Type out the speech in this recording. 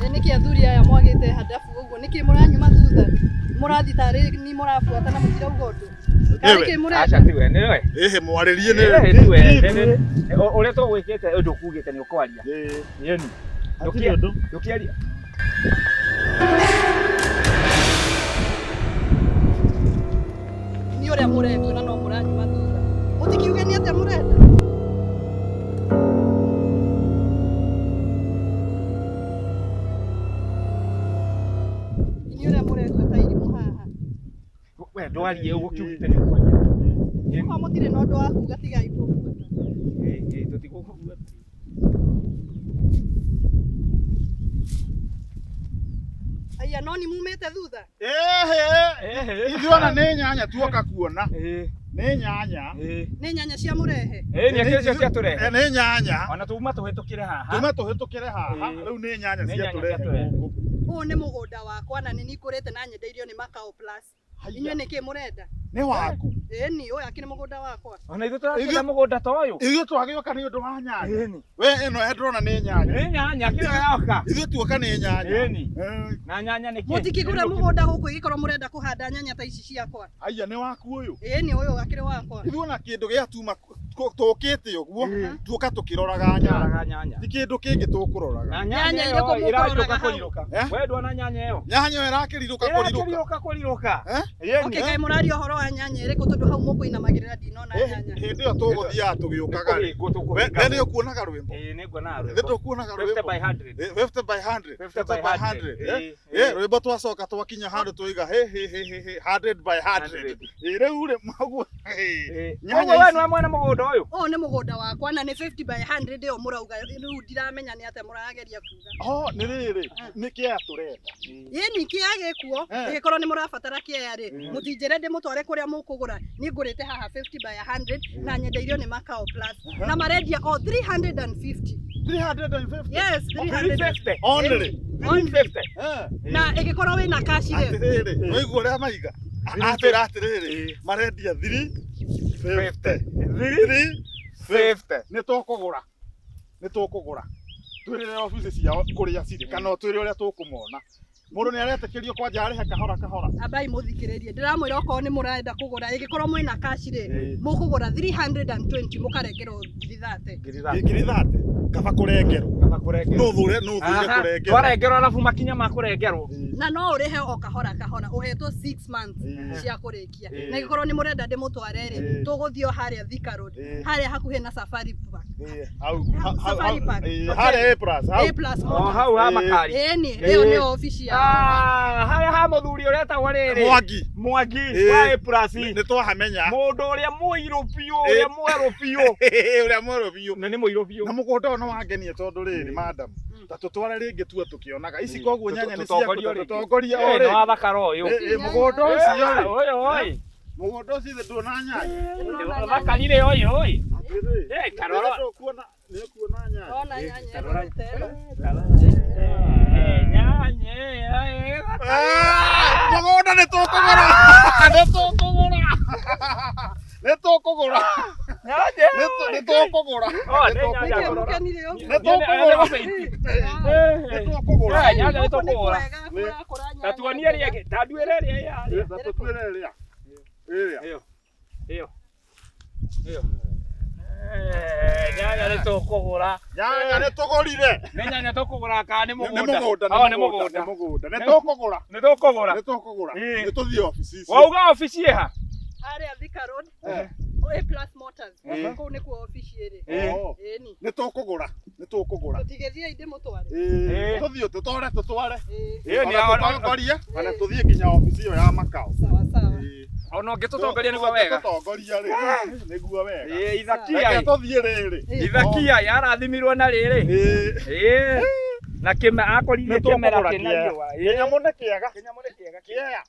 Ĩ nĩkĩ athuri aya mwagĩte handabu ũguo? Nĩkĩ mũranyuma thutha? Mũrathiĩ tarĩ ni mũrabuata na mũtirauga ũndũ? Karĩ Nĩwe. kĩ mũrenda? Aca tiwe, nĩwe. Ĩhĩ mwarĩrie nĩ. Ĩĩ, tiwe. Ũrĩa tũgwĩkĩte ũndũ ũkugĩte nĩ ũkwaria. Ĩĩ. Yeni. Hatirĩ ũndũ. Ndũkĩaria. Nĩ ũrĩa mũretwo na no mũranyuma thutha. Mũtikiuge nĩ atĩa mũrenda? Nĩ ũrĩa mũretwo ta irimũ haha. We ndwarie ũgũkiugĩte nĩ ũkwaria. Yeni. Okorwo mũtirĩ na ũndũ wa kuga tigai kũbuata. Ĩĩ, ĩĩ, tũtigũkũbuata. Aya no nĩ mumĩte thutha? Ĩhĩ. Ĩhĩ. Ithuĩ ona nĩ nyanya tuoka kuona. Ĩĩ. Nĩ nyanya. Ĩĩ. Nĩ nyanya cia mũrehe? Ĩĩ, nĩ akĩrĩ cio ciatũrehe. Nĩ nyanya. Ona tuma tũhĩtũkĩre haha. Tuma tũhĩtũkĩre haha. Ĩĩ. Rĩu nĩ nyanya Nĩ nyanya ciatũrehe ciatũrehe. gũkũ. Ũyũ nĩ mũgũnda wakwa na nĩ nikũrĩte na nyendeirio nĩ Makao Plus. Inyuĩ nĩkĩ mũrenda? Nĩ waku. Ĩni, ũyũ akĩrĩ mũgũnda wakwa. Ona ithuĩ tũrakĩenda mũgũnda ta ũyũ. Ithuĩ twagĩũka nĩ ũndũ wa nyanya. Ĩni. We ĩno ndĩrona nĩ nyanya. Nĩ nyanya kĩrĩa yoka. Ithuĩ tuoka nĩ nyanya. Ĩni. Eh, Na nyanya nĩ kĩ? Mũtikĩgũra mũgũnda gũkũ ĩgĩkorwo mũrenda kũhanda nyanya ta ici ciakwa. Aya nĩ waku ũyũ. Ĩni, ũyũ akĩrĩ wakwa. Ithuĩ ona kĩndũ gĩa tuma tũkĩte ũguo Ĩĩ. tuoka tũkĩroraga nyanya. Tũroraga nyanya. Ti kĩndũ kĩngĩ tũkũroraga. Na Nyanya nyanya irĩkũ ĩyo mũkũroraga ĩrarirũka hau? kũrirũka. Eh? We ndwona nyanya ĩyo? Nyanya ĩyo ĩrakĩrirũka kũrirũka. Ĩrakĩrirũka kũrirũka. Eh? Ĩni. Okay, kaĩ mũraria ũhoro wa nyanya ĩrĩkũ tondũ hau mũkũinamagĩrĩra ndinona Eh, nyanya. Hĩndĩ ĩyo tũgũthiaga tũgĩũkaga rĩ. Nĩkũhĩngwo We tũkũhĩnga. we nĩ ũkuonaga rwĩmbo. Ĩĩ, nĩnguonaga Nĩ rwĩmbo. tũkuonaga 50 rwĩmbo. by 100. Eh, 50 by 100. 50 by 100. Eh? Ĩĩ, Eh, ĩĩ. rwĩmbo twacoka twakinya handũ twaiga he he he he he 100 by 100. 100. Ĩ rĩu rĩ maguo. Ĩĩ. Nyanya Koguo we ici- nĩwe mwene mũgũnda ũyũ? Ũyũ nĩ mũgũnda wakwa na nĩ 50 by 100 ĩyo mũrauga rĩu ndiramenya nĩ atĩa mũrageria kuga. Oh, nĩ rĩrĩ nĩ kĩaya tũrenda. Ĩni kĩaya gĩkuo Eh. ĩgĩkorwo nĩ mũrabatara kĩaya rĩ Mm. mũtinjĩre ndĩmũtware kũrĩa mũkũgũra niĩ ngũrĩte haha 50 by 100 na nyendeirio nĩ Makao Plus na marendia o 350. 350. Yes, 300. 350. Only. 350. Eh. Na ĩgĩkorwo wĩna cash rĩ Atĩrĩrĩ, waigua ũrĩa maiga? Atĩra atĩrĩrĩ, marendia 350. 350. Nĩ tũkũgũra. Nĩ tũkũgũra. Twĩrĩre obici ciao kũrĩa cirĩ kana ũtwĩre ũrĩa tũkũmona. Mũndũ nĩ aretĩkĩrio kwanja arĩhe kahora kahora. ambai mũthikĩrĩrie ndĩramwĩra okorwo nĩ mũrenda kũgũra ĩgĩkorwo mwĩna cash rĩ Ĩĩ. mũkũgũra 320 mũkarengerwo ngiri thate Ngiri thate. Kaba kũrengerwo. Kaba kũrengerwo. No thure no thure Aha, kũrengerwo. Twarengerwo arabu makinya ma kũrengerwo. na no ũrĩhe o kahora kahora ũhetwo 6 months Ĩĩ. cia kũrĩkia Ĩĩ. na ĩgĩkorwo nĩ mũrenda ndĩmũtware rĩ Ĩĩ. tũgũthiĩ o harĩa Thika Road Ĩĩ. harĩa hakuhĩ na Safari Park Ĩĩ, hau hau- Safari hau- Park. ĩĩ, Hotel. harĩa A plus hau. A plus O Motors. hau ha Ĩĩ. makari. Ĩni Ĩĩ. ĩyo nĩyo obici yao Ah, harĩa ha mũthuri ũrĩa etagwo rĩrĩ. Mwangi. Mwangi Ĩĩ. wa A plus. Nĩ twahamenya. Mũndũ ũrĩa mũirũ biũ, Ĩĩ. ũrĩa mwerũ biũ. Ũrĩa mwerũ biũ. Na nĩ mũirũ biũ. Na mũgũnda ũyũ nĩ wangenia tondũ rĩrĩ madam Mm. ta tũtware rĩngĩ tuo tũkĩonaga ici Mm. koguo nyanya nĩ ciaku Tũtongorie rĩngĩ. tũtongorie o Ĩĩ, nĩ rĩngĩ. wathakara ũyũ. Ĩ, ĩ, mũgũnda ũcio rĩ Ũyũ ũyũ. mũgũnda ũcio ithe nduona nyanya Thakarire ũyũ ũyũ. Atĩrĩ, Ĩ, karora. nĩũkuona nĩũkuona nyanya Ona nyanya ĩno ta ĩno. Ĩ, nyanya ĩ, Ah, mũgũnda nĩ tũkũgũra nĩ tũkũgũra nĩ tũkũgũra nyanya. nĩ tũkũgũra Oh, nĩ nĩ tũkũgũra nyanya. Nĩkĩ mũkenire ũguo? Nĩ tũkũgũra. Nĩ tũkũgũra Ĩ, nyanya nĩ Gũkũ nĩ tũkũgũra. kwega, kũrakũra nyanya. Ta tuonie ĩrĩa ĩngĩ, ta nduĩre ĩrĩa ĩ harĩa. Ta tũtuĩre ĩrĩa ĩrĩa Ĩyo. Ĩyo. Ĩyo. Eh, nyanya nĩ tũkũgũra. nyanya nĩ tũgũrire Nĩ nyanya tũkũgũra kana nĩ nĩ mũgũnda? mũgũnda Oh, nĩ nĩ mũgũnda mũgũnda. nĩ mũgũnda nĩ tũkũgũra Nĩ tũkũgũra. nĩ tũkũgũra Ĩĩ. nĩ tũthiĩ obici icio Wauga obici ĩ ha? Harĩa Thika Road Eh. A plus Motors Ĩĩ. kũu nĩkuo obici ĩrĩ. Ĩĩ. Oh, Ĩni nĩ tũkũgũra nĩ tũkũgũra tũtigĩthiĩ ndĩmũtware. Ĩĩ, Ĩĩ. tũthiĩ tũtware tũtware Ĩĩ. Ĩyo nĩ Ona tũtongorie ona tũthiĩ nginya obici ĩyo ya Makao Sawa sawa. Ĩĩ. Ona ũngĩtũtongoria nĩguo wega. Tũtongoria rĩ nĩguo wega Ĩĩ, ithakia reke ĩ. tũthiĩ rĩrĩ Ĩĩ. Ithakia yarathimirwo na rĩrĩ. Ĩĩ. Ĩĩ. Na kĩme akorire Nĩ kĩmera tũkũgũra kĩna kĩea. riũa. Ĩĩ. Kĩnyamũ nĩ kĩega Kĩnyamũ nĩ kĩega. kĩea.